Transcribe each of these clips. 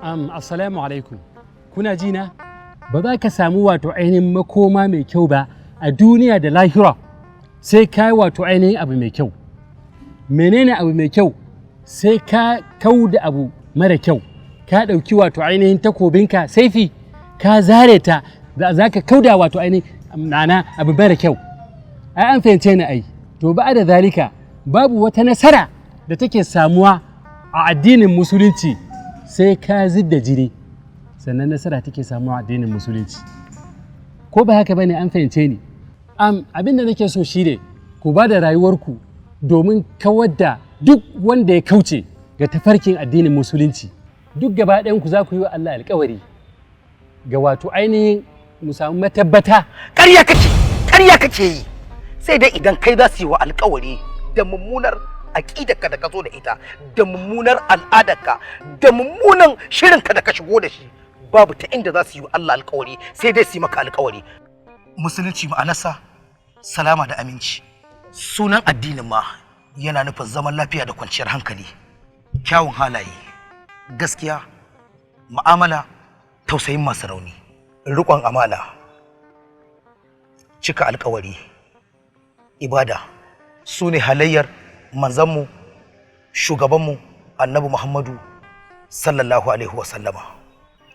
Assalamu alaikum. Kuna ji na? Ba za ka samu wato ainihin makoma mai kyau ba a duniya da lahira sai ka yi wato ainihin abu mai kyau. Menene abu mai kyau? Sai ka kau da abu mara kyau. Ka ɗauki wato ainihin takobinka saifi, ka zare ta, za ka kauda wato ainihin ma'ana abu mara kyau. Ai an fahimce ni ai. To ba da zalika, babu wata nasara da take samuwa a addinin Musulunci sai ka zidda jini, sannan nasara take samuwa a addinin Musulunci. Ko ba haka bane? An fahimce ni? Abin da nake so shine ku ba da rayuwarku domin kawar da duk wanda ya kauce ga tafarkin addinin Musulunci. Duk gaba ɗayan ku za ku yi wa Allah alkawari ga wato ainihin mu samu matabbata. Ƙarya kake, ƙarya kake yi. Sai dai idan kai za su yi wa alkawari da mummunar aƙidarka da ka zo da ita, da mummunar al'adarka, da mummunan shirinka da ka shigo da shi, babu ta inda za su yi wa Allah alkawari, sai dai su yi maka alkawari. Musulunci ma'anarsa salama da aminci. Sunan addinin ma yana nufin zaman lafiya da kwanciyar hankali, kyawun halaye, gaskiya, mu'amala, tausayin masu rauni, riƙon amana, cika alkawari, ibada. Su ne halayyar manzanmu, shugabanmu, Annabi Muhammadu sallallahu alaihi wasallama.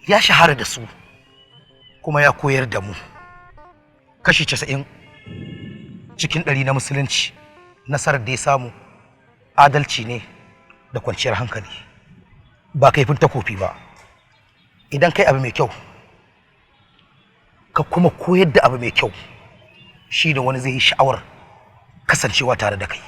Ya shahara da su kuma ya koyar da mu. Kashi 90% na Musulunci, nasarar da ya samu adalci ne da kwanciyar hankali, ba kaifin takofi ba. Idan kai abu mai kyau ka kuma koyar da abu mai kyau, shi ne wani zai yi sha'awar kasancewa tare da kai.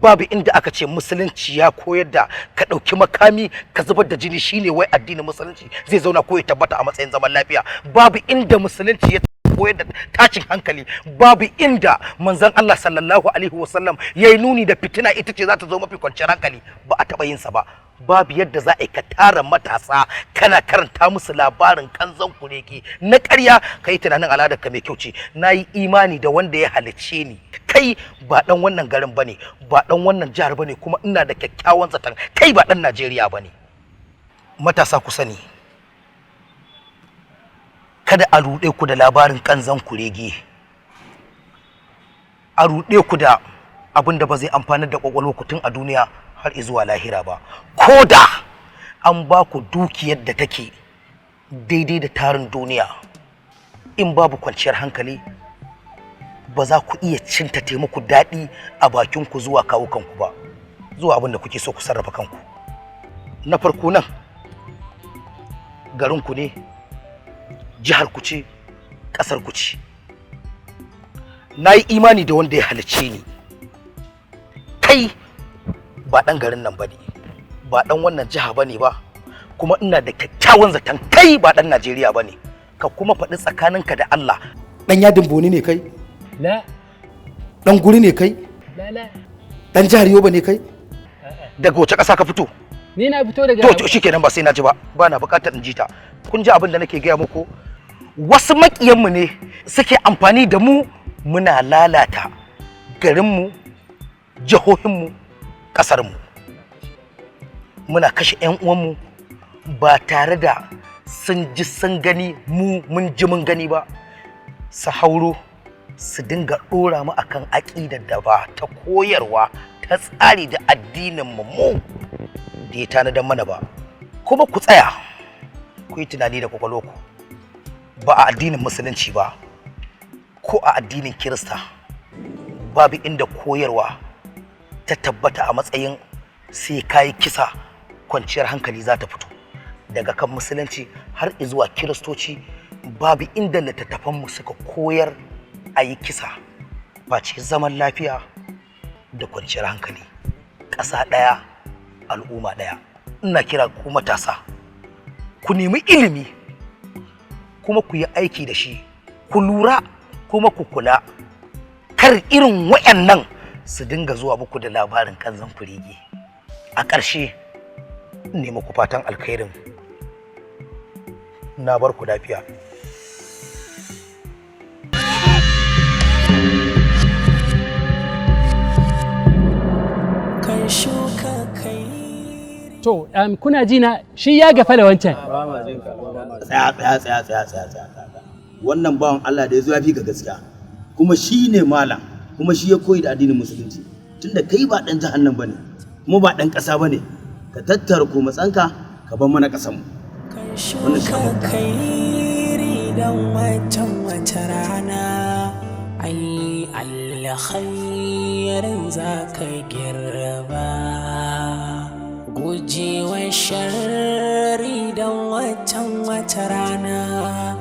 Babu inda aka ce Musulunci ya koyar da ka ɗauki makami ka zubar da jini shine wai addinin Musulunci zai zauna ko ya tabbata a matsayin zaman lafiya. Babu inda Musulunci ya koyar da tashin hankali. Babu inda Manzon Allah sallallahu alaihi wasallam ya yi nuni da fitina ita ce za ta zo mafi kwanciyar hankali. Ba a taɓa yin sa ba. Babu yadda za a yi ka tara matasa kana karanta musu labarin kanzon kurege na ƙarya, ka yi tunanin al'adar ka mai kyau ce. Na yi imani da wanda ya halicce ni. Kai ba dan wannan garin bane, ba dan wannan jihar bane, kuma ina da kyakkyawan zaton kai ba dan Najeriya bane. Matasa, ku sani, kada a ruɗe ku da labarin kanzon kurege, a ruɗe ku da abin da ba zai amfanar da kwakwalwar ku tun a duniya har zuwa lahira ba. Ko da an ba ku dukiyar da take daidai da tarin duniya, in babu kwanciyar hankali, ba za ku iya cinta taimako daɗi a bakinku zuwa kawukanku ba, zuwa abin da kuke so ku sarrafa kanku. Na farko, nan garinku ne, jihar ku ce, ƙasar ku ce. Na yi imani da wanda ya halicce ni. Kai ba ɗan garin nan ba ne, ba ɗan wannan jiha ba ne ba, kuma ina da kyakkyawan zaton kai ba ɗan Najeriya ba ne. Ka kuma faɗi tsakaninka da Allah. Ɗan yadin Boni ne kai? La. Ɗan Guri ne kai? La, la. Ɗan jihar Yobe ne kai? Daga wace ƙasa ka fito? Ni na fito daga To, shikenan, ba sai na ji ba, ba na buƙatar in ji ta. Kun ji abin da nake gaya muku? Wasu maƙiyanmu ne suke amfani da mu muna lalata garinmu, jihohinmu, ƙasarmu. Muna kashe 'yan uwanmu ba tare da sun ji sun gani, mu mun ji mun gani ba. Su hauro su dinga ɗora mu akan aƙidar da ba ta koyarwa ta tsari da addinin mu mu da ya tanadar mana ba. Kuma ku tsaya ku yi tunani da kwakwalwarku. Ba a addinin Musulunci ba, ko a addinin Kirista, babu inda koyarwa ta tabbata a matsayin sai kayi kisa kwanciyar hankali za ta fito. Daga kan Musulunci har zuwa Kiristoci, babu inda littattafanmu suka koyar a yi kisa, face zaman lafiya da kwanciyar hankali, ƙasa ɗaya, al'umma ɗaya. Ina kira ku matasa, ku nemi ilimi kuma ku yi aiki da shi. Ku lura kuma ku kula, kar irin wayannan su dinga zuwa muku da labarin kanzon kurege. A ƙarshe, ne muku fatan alkhairin. Na bar ku lafiya. Kan shuka kai. To, kuna ji na, shi ya gafa da wancan. Tsaya, tsaya, tsaya, tsaya, tsaya, tsaya, tsaya. Wannan bawan Allah da ya zo ya fi ka gaskiya, kuma shi ne malam, kuma shi ya koyi da addinin Musulunci. Tunda kai ba dan jihar nan bane, kuma ba dan ƙasa bane, ka tattara ko matsanka ka bar mana ƙasar mu. Kan shuka kairi don watan wata rana, ai alkhairin za ka girba. Gujewa sharri don watan wata rana.